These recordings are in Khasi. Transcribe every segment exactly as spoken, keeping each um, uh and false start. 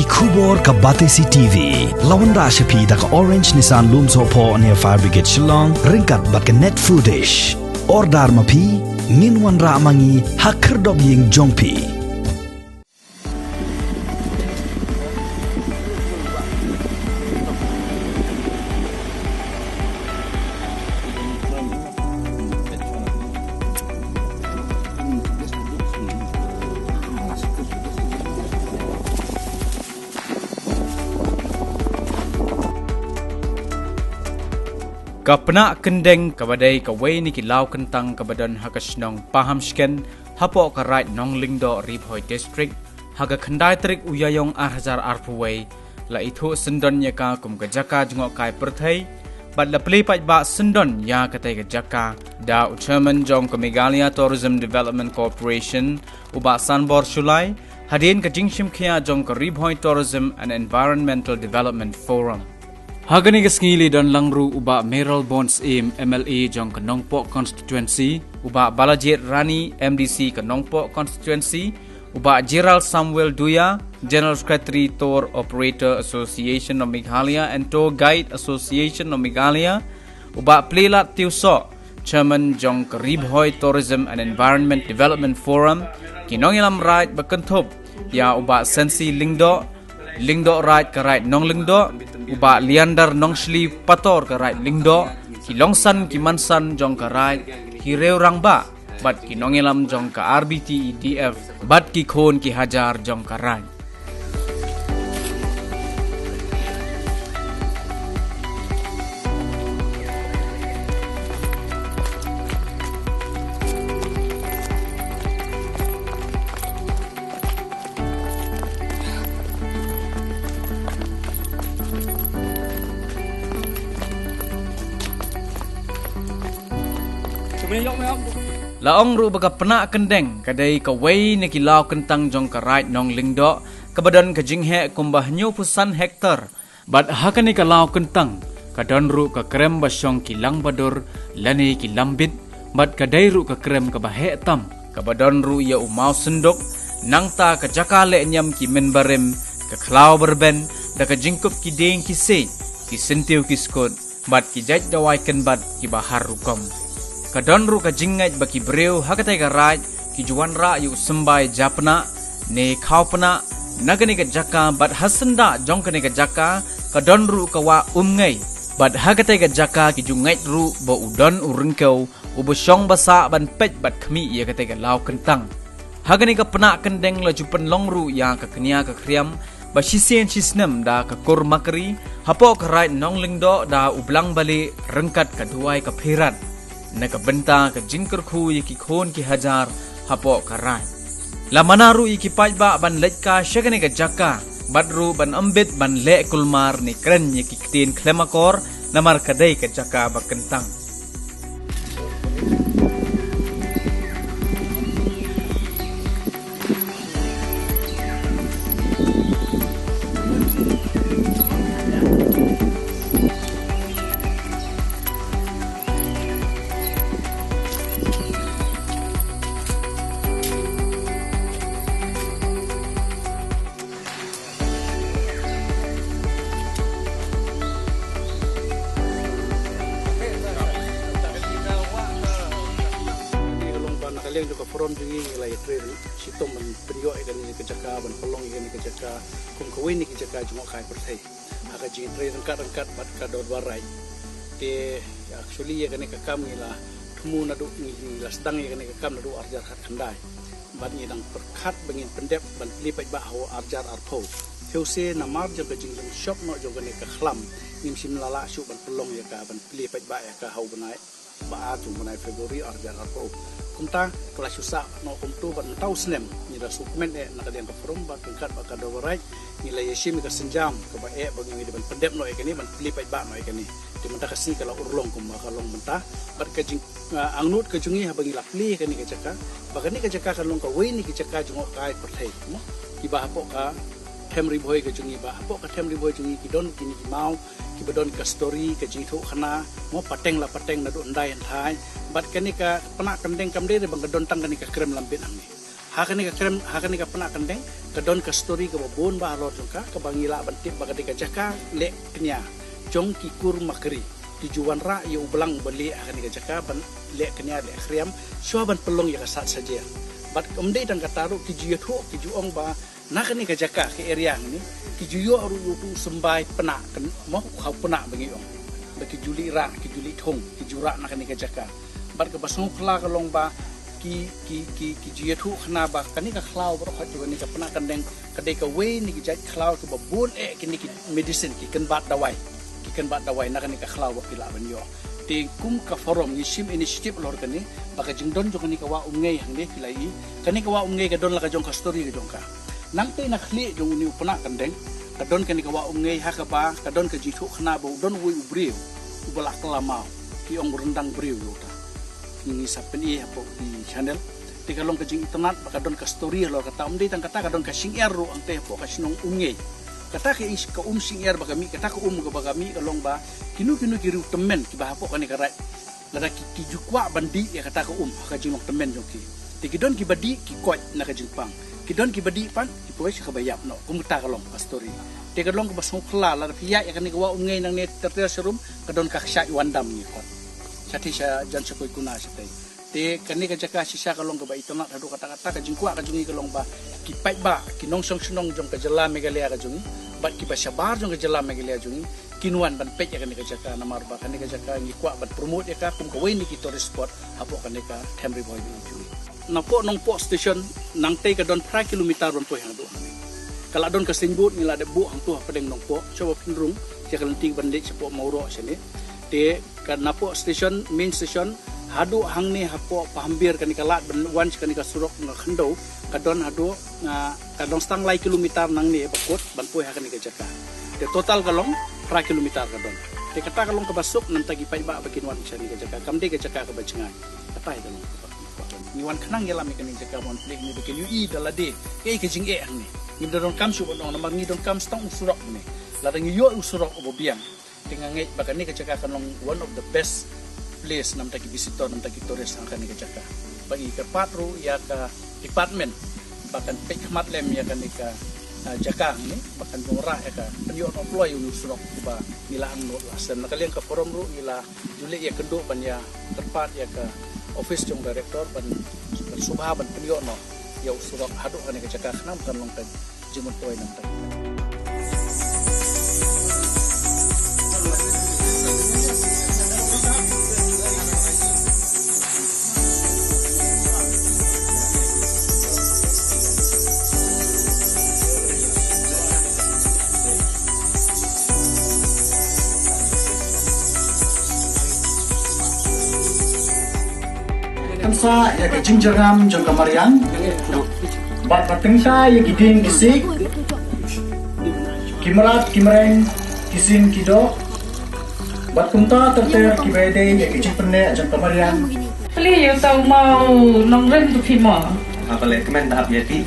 Khubor ka Batesi T V. La wanrah sha phi da ka Orange Nissan Lumsohphoh near Fire Brigade Shillong, ryngkat bad ka Net Foodish. Order ma phi, ngin wanrah ma ngi ha khyrdop ïing jong phi. Ka Pnah Kyndeng kaba dei kawei na ki law kyntang kaba don ha ka shnong Pahamshken, hapoh ka Raid Nonglyngdoh, Ri Bhoi District, ha ka khyndai tarik u Ïaïong ar hajar arphew wei, la ithuh syndon ïa ka kum ka jaka jngohkai pyrthei, bad la plie paidbah syndon ïa katei ka jaka da u Chairman jong ka Meghalaya Tourism Development Corporation, u Bah Sanbor Shullai, hadien ka jingshim khia jong ka Ri Bhoi Tourism and Environmental Development Forum. Ha kane ka sngi la don lang ruh u Bah Mayralborn Syiem, M L A jong ka Nongpoh Constituency, u Bah Balajied Rani, M D C ka Nongpoh Constituency, u Bah Gerald Samuel Duia, General Secretary Tour Operator Association of Meghalaya and Tour Guide Association of Meghalaya, u Bah Plielad Tiewsoh, Chairman jong ka Ri Bhoi Tourism and Environment Development Forum, ki nongïalam raid ba kynthup ïa u Bah Sensi Lyngdoh, Lyngdoh Raid ka Raid Nonglyngdoh, u Bah Leander Nongshli, Pator ka Raid Lyngdoh, ki longsan ki mansan jong ka raid, ki riew rangbah, bad ki nongïalam jong ka R B T E D F, bad ki khun ki hajar jong ka raid. La ong ruh ba ka Pnah Kyndeng ka dei kawei na ki law kyntang jong ka Raid Nonglyngdoh, kaba don ka jingheh kumba hynñiewphew san hektar. Bad ha kane ka law kyntang, ka don ruh ka krem ba shong ki langbadur, lane ki lambit, bad ka dei ruh ka krem kaba heh tam, kaba don ruh ïa u maw synduk, nangta ka jaka leh niam ki mynbarim, ka khlaw ba rben, da ka jingkup ki dieng ki siej, ki syntiew ki skud, bad ki jait dawai kynbat kiba har rukom. Ka don ruh ka jingngeit ba ki briew ha katei ka raid ki ju wanrah ïa u symbai japnah ne khawpnah na kane ka jaka, bad ha syndah jong kane ka jaka ka don ruh ka wah Umngei, bad ha katei ka jaka ki ju ngeit ruh ba u don u ryngkew uba shong ba sah ban peit bad khmih ïa katei ka law kyntang. Ha kane ka Pnah Kyndeng la ju pynlong ruh ïa ka kñia ka khriam ba shisien shisnem da ka kur makri hapoh ka Raid Nonglyngdoh da u blang balieh ryngkat ka duwai ka phirat, na ka bynta ka jingkyrkhu ïa ki khun ki hajar hapoh ka raid. La mana ruh ïa ki paidbah ban leit kai sha kane ka jaka, bad ruh ban ym bit ban leh kulmar ne kren ïa ki ktien khlem akor, namar ka dei ka jaka ba kyntang. Ka long ba na ka liang jong ka forum jong ngi, ngi la ïatrei shitom ban pynïoh ïa kane ka jaka, ban pynlong ïa kane ka jaka kum kawei na ki jaka jngohkai pyrthei ha ka jingïatrei ryngkat ryngkat bad ka dorbar raid. Te actually ïa kane ka kam ngi la thmu naduh, ngi, ngi la sdang ïa kane ka kam naduh ar hajar khatkhyndai. Bad ngi dang pyrkhat ba ngin pyndep ban plie paidbah ha u ar hajar arphew. Te u se namar jong ka jingjop noh jong kane ka khlam, ngim shym la lah shuh ban pynlong ïa ka ban plie paidbah ïa ka ha u bnai ba ar jong u bnai February ar hajar arphew. Kumta ka la shu sah noh kumto bad mynta u snem ngi la shu kmen eh na ka liang ka forum bad ryngkat bad ka dorbar raid, ngi la ïashim ïa ka sienjam kaba eh ba ngi dei ban pyndep noh ïa kane, ban plie paidbah noh ïa kane. Te mynta ka sngi ka la urlong kumba ka long mynta. Bad ka jing, ah, angnud ka jong ngi haba ngi la plie ïa kane ka jaka, ba kane ka jaka ka long kawei na ki jaka jngohkai pyrthei, mo, kiba hapoh ka them Ri Bhoi ka jong ngi, ba hapoh ka them Ri Bhoi jong ngi ki don kine ki maw kiba don ka story, ka jingïathuhkhana, mo, pateng la pateng naduh hyndai hynthai. Bad kane ka Pnah Kyndeng kam dei re ba ka don tang kane ka krem lambit hangne. Ha kane ka krem, ha kane ka Pnah Kyndeng, ka don ka story kaba bun ba halor jong ka, kaba ngi lah ban tip ba ka dei ka jaka leh kñia jong ki kur Makri. Ki ju wanrah ïa u blang uba leh ha kane ka jaka ban leh kñia leh khriam, shuwa ban pynlong ïa ka Sat Sajer. Bad ym dei tang kata ruh, ki ju ïathuh, ki ju ong ba na kane ka jaka, ka area hangne, ki ju ïoh ruh ïa u symbai pnah, kan mo, u khaw pnah ba ngi ong. Ba ki ju leit rah, ki ju leit thung, ki ju rah na kane ka jaka. Bad kaba sngewkhla ka long ba ki, ki, ki, ki ju ïathuh khana ba kane ka khlaw baroh kawei jong kane ka Pnah Kyndeng ka dei kawei na ki jait khlaw kiba bun eh kine ki medicine, ki kynbat dawai. Ki kynbat dawai na kane ka khlaw ba phi lah ban ïoh. Te kum ka forum ngi shim initiative halor kane, ba ka jingdon jong kane ka Wah Umngei hangne phi la ïohi. Kane ka Wah Umngei ka don la ka jong ka story ka jong ka. Nangtei na khlieh jong une u Pnah Kyndeng, ka don kane ka Wah Umngei ha kaba ka don ka jingïathuh khana ba u don uwei u briew uba la kylla maw, ki ong u ryndang briew ïa uta. Ngi sa pyni hapoh ki channel. Te ka long ka jingitynnad ba ka don ka story halor kata, ym dei tang kata, ka don ka shyngiar ruh hangtei hapoh ka shnong Umngei. Kata ka ish ka um shyngiar ba ka mih, kata ka um kaba ka mih ka long ba kino kino ki riew tymmen kiba hapoh kane ka raid, lada ki, ki ju kwah ban dih ïa kata ka um ha ka jinglong tymmen jong ki, te ki don kiba dih, ki koit na ka jingpang. Ki don kiba dih pat, ki poi sha kaba ïap noh. Kum kata ka long ka story. Te ka long kaba sngewkhla, lada phi ïaid ïa kane ka Wah Umngei nangne ter ter sharum, ka don ka kshaid Wandam ngi khot. Shatei sha jan sha Koikuna shatei. Te kane ka jaka shisha ka long kaba itynnad haduh katta katta. Ka jingkwah ka jong ngi ka long ba ki paidbah, ki nongshong shnong jong ka jylla Meghalaya ka jong ngi, bad kiba shabar jong ka jylla Meghalaya jong ngi, kin wan ban peit ïa kane ka jaka, namar ba kane ka jaka ngi kwah ban promote ïa ka kum kawei na ki tourist spot hapoh kane ka them Ri Bhoi ba ïeit jong ngi. Napoh Nongpoh station nangtei ka don phra kilometer ban poi haduh hangne. Ka la don ka signboard, ngi la dep buh hangto hapdeng Nongpoh, shuwa ba phin rung sha ka lynti ban leit shapoh Mawroh shane. Te ka napoh station, main station, haduh hangne hapoh Pahambir, kane ka lad ban wan sha kane ka surok na khyndew, ka don haduh, ah, ka don tang lai kilometer nangne ba kut ban poi ha kane ka jaka. Te total ka long phra kilometer ka don. Te kata ka long kaba suk, namar ki paidbah ba kin wan sha kane ka jaka, kam dei ka jaka kaba jngai. Kata ka long kaba ngi wan khnang ïalam ïa kane ka jaka, ban plie ne ba kin ïohi da lade kaei ka jingeh hangne. Ngim da donkam shuh ban ong, namar ngi donkam tang u surok ne. Lada ngi ïoh u surok uba biang, te nga ngeit ba kane ka jaka kan long one of the best place namar ki visitor, namar ki tourist ha kane ka jaka. Ba ngi kyrpad ruh ïa ka department ba kan peit khmat lem ïa kane ka, ah, jaka hangne, ba kan wanrah ïa ka, pynïoh noh ploh ïa une u surok ba ngi la angnud la sdang. Na ka liang ka forum ruh ngi la ju leit ïakynduh ban ïakyrpad ïa ka office jong director ban, ban sngewbha ban pynïoh noh ïa u surok haduh kane ka jaka khnang ba kan long ka jingmyntoi nangta. Kan sa ïa ka jingjyrngam jong ka mariang. Bad ba tyngshaiñ ïa ki dieng ki siej, ki mrad ki mreng, ki sing ki doh. Bad kumta ter ter kiba ïadei ïa ka jingpynneh jong ka mariang. Plie ïa uta u maw nongrim tu phi mo. Ha pale kmen dap ïa ti.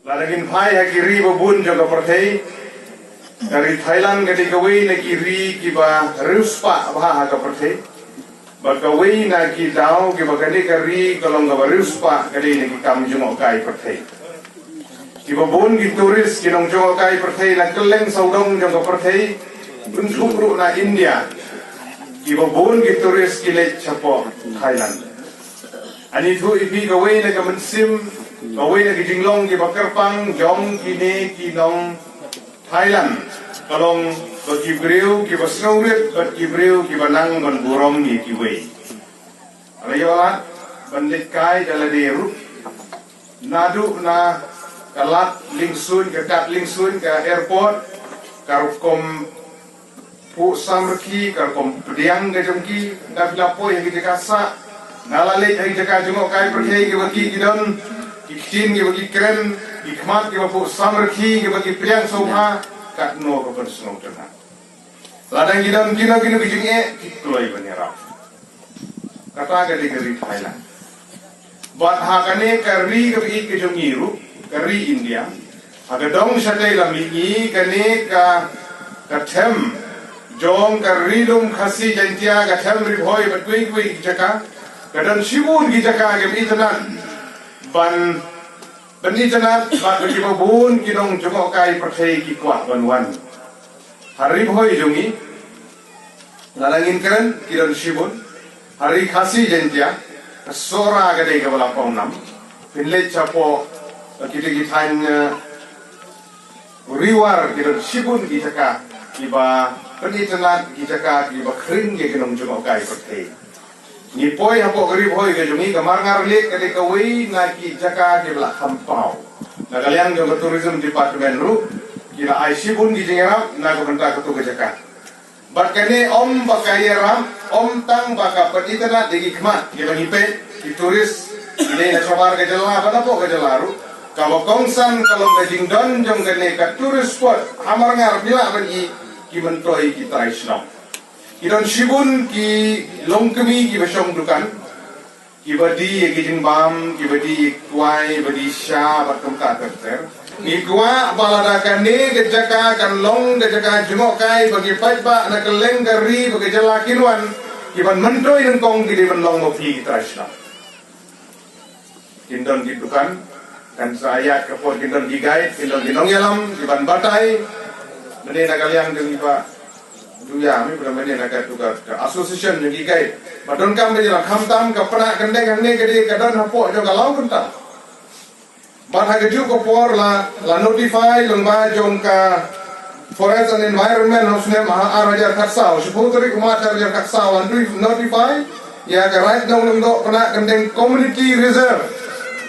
Lada ngin phai ha ki ri ba bun jong ka pyrthei, ka ri Thailand ka dei kawei na ki ri kiba riewspah bha ha ka pyrthei. Bad kawei na ki daw kiba kane ka ri ka long kaba riewspah ka dei na ki kam jngohkai pyrthei. Kiba bun ki tourist, ki nongjngohkai pyrthei na kylleng sawdong jong ka pyrthei, bun shuh ruh na India. Kiba bun ki tourist ki leit shapoh Thailand. Ani thuh ïa phi kawei na ka mynsiem, kawei na ka jinglong kiba kyrpang jong kine ki nong Thailand ka long ba ki briew kiba sngewrit bad ki briew kiba nang ban burom ïa kiwei. Ala ïoh lad ban leit kai da lade ruh. Naduh na ka lad Liengsuiñ, ka kad Liengsuiñ, ka airport, ka rukom phuh samrkhie, ka rukom pdiang ka jong ki, da phi la poi ha ki jaka sah, da la leit ha ki jaka jngohkai pyrthei kiba ki, ki don ki ktien kiba ki kren, ki khmat kiba phuh samrkhie kiba ki pdiang sngewbha, katno ka pynsngewtynnat. Lada ngi don kino kino ki jingeh, ki kloi ban ïarap. Kata ka dei ka ri Thailand. Bad ha kane ka ri kaba ïeit ka jong ngi ruh, ka ri India, ha ka dong shatei la mih ngi, kane ka, ka them jong ka Ri Lum Khasi Jaiñtia, ka them Ri Bhoi bad kiwei kiwei ki jaka, ka don shibun ki jaka kiba itynnad. Ban pynitynnad bad ba kiba bun ki nongjngohkai pyrthei ki kwah ban wan ha Ri Bhoi jong ngi. Lada ngin kren ki don shibun ha Ri Khasi Jaiñtia, ka Sohra ka dei kaba la pawnam. Phin leit shapoh kita ki thaiñ, eh, Ri War ki don shibun ki jaka kiba pynitynnad, ki jaka kiba khring ïa ki nongjngohkai pyrthei. Ngi poi hapoh ka Ri Bhoi ka jong ngi, ka Marngar Lake ka dei kawei na ki jaka kiba la kham paw. Na ka liang jong ka Tourism Department ruh ki la ai shibun ki jingïarap na ka bynta katu ka jaka. Bad kane ym ba ka ïarap, ym tang ba ka pynitynnad ïa ki khmat kiba ngi peit, ki tourist, ki dei na shabar ka jylla bad hapoh ka jylla ruh. Kaba kongsan ka long ka jingdon jong kane ka tourist spot ha Marngar, phi lah ban i, ki myntoi ki trai shnong. Ki don shibun ki longkmie kiba shong dukan, kiba die ïa ki jingbam, kiba die ïa ki kwai, ba die sha bad kumta ter ter. Ngi kwah ba lada kane ka jaka kan long ka jaka jngohkai ba ki paidbah na kylleng ka ri bad ka jylla kin wan, ki ban myntoi nyngkong, ki dei ban long mapli ki trai shnong. Kin don ki dukan, kan sa ïaid ka por kin don ki guide, kin don ki nongïalam ki ban batai. Mynne na ka liang jong ngi ba duya mi pynah mynne na ka tu ka, ka association jong ki guide ba donkam ban ïalam, khamtam ka pynah kyndeng hangne ka dei ka don hapoh jong ka law kynta. Bad ha kajuh ka por la, la notify lyngba jong ka Forest and Environment ha u snem ha ar hajar khatsaw, shiphew tarik u March ar hajar khatsaw, la notify ïa ka Raid Nonglyngdoh Pynah Kyndeng Community Reserve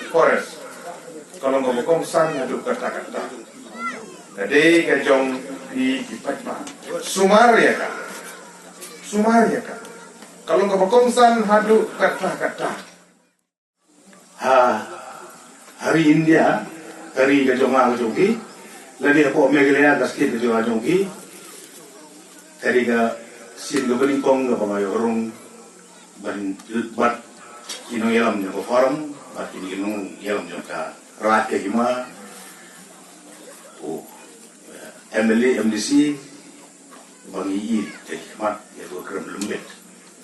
Forest. Ka long kaba kongsan haduh katta katta. Ka dei ka jong phi ki paidbah. Sumar ïa ka. Sumar ïa ka. Ka long kaba kongsan haduh katta katta. Ha, ha ri India, ka ri ka jong nga ka jong phi, lane hapoh Meghalaya ka state ka jong nga jong phi, ka dei ka sien kaba nyngkong kaba nga ïoh rung ban bad ki nongïalam jong ka forum, bad ki nongïalam jong ka Raid ka Hima, u M L A, M D C, ba ngi ïoh te khmat ïa ka krem lembet.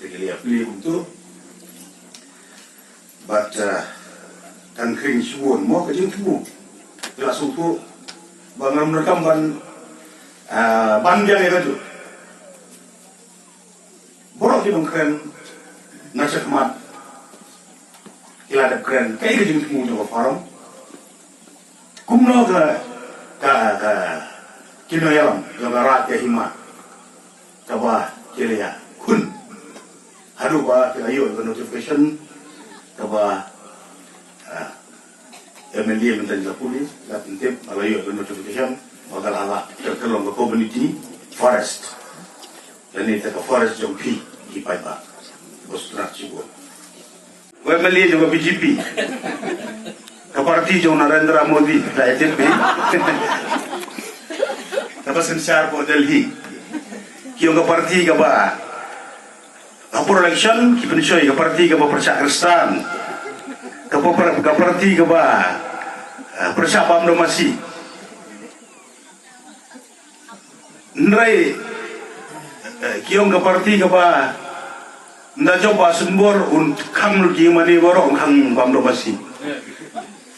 Te ki ïa plie kumtu. Bad, eh, kan khring shibun mo ka jingthmu. Ki la sngewthuh ba ngam donkam ban, eh, ban biang ïa kajuh. Baroh ki nongkren na shakhmat ki la dep kren kaei ka jingthmu jong ka forum. Kumno ka, ka, ka, ki nongïalam jong ka Raid ka Hima kaba ki la ïakhun haduh ba ki la ïoh ka notification kaba, ah, M L A mynta la pule, la pyntip, la ïoh ka notification ba ka la lah ka long ka community forest. Lane te ka forest jong phi ki paidbah. Bos trak shibun. Ko M L A jong ka B J P. Ka party jong Narendra Modi, la ïa tip phi. Kaba synshar hapoh Delhi. Ki ong ka party kaba ha por election ki pynshoi, ka party kaba pyrshah Khristan. Ka por, ka party kaba, eh, pyrshah bam doh masi. Hynrei, eh, ki ong ka party kaba ynda jop ba symbai un khang lut ki mane baroh un khang bam doh masi.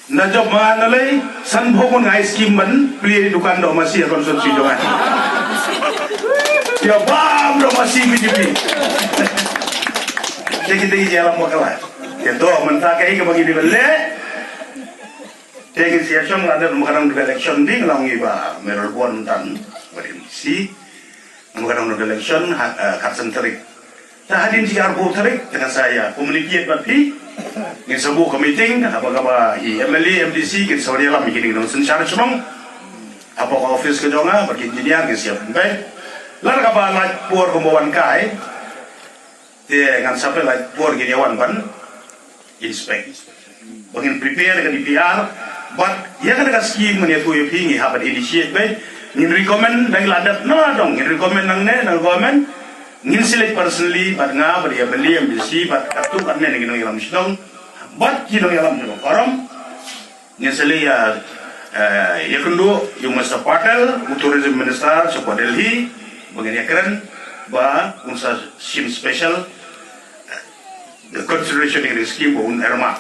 Ynda jop ma nga lei, sanphew ngut nga ai skim ban plie dukan doh masi ha constituency jong nga. Ïa bam doh masi B J P. Te kita ki ïalam bakla. Te to mynta kaei kaba ngi dei ban leh. Te ngin sa ïa shong lada mynta ka dang dei election, dei ngi la ong ïa i Bah Mayralborn Tang, Bah M D C. Mynta ka dang dei election, ha, eh, khatsan tarik. Te hadien shi arphew tarik te ngan sa ïa communicate bad phi. Ngin sa buh ka meeting, haba kaba i M L A, M D C kin sa wan ïalam ïa kine ki nongsynshar shnong hapoh ka office ka jong nga bad ki engineer, ngin sa ïa pynbeit. Lada kaba lait por kumba wan kai, te ngan sa pynlait por kin ïa wan ban inspect. Ba ngin prepare ka D P R bad ïa kane ka scheme ngan ïathuh ïa phi, ngi hap ban initiate beit. Ngin recommend, da ngi la dep na la dong, ngin recommend nangne na government. Ngin select personally bad nga bad ïa M L A, M D C bad katto katne na ki nongïalam shnong bad ki nongïalam jong ka forum. Ngin sa leit ïa, eh, ïakynduh ïa u Mister Patel, u Tourism Minister shapoh Delhi, ba ngin ïakren ba un sa shim special, eh, consideration ïa kane ka scheme ba un earmark.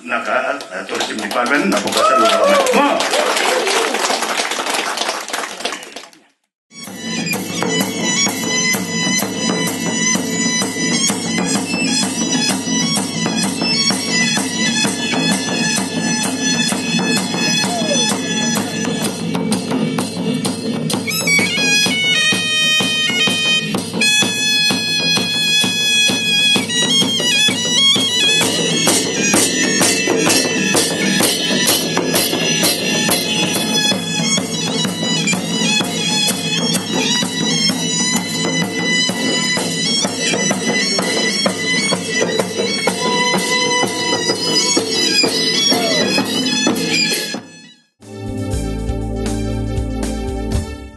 Na ka, eh, Tourism Department, na ka Tourism Department.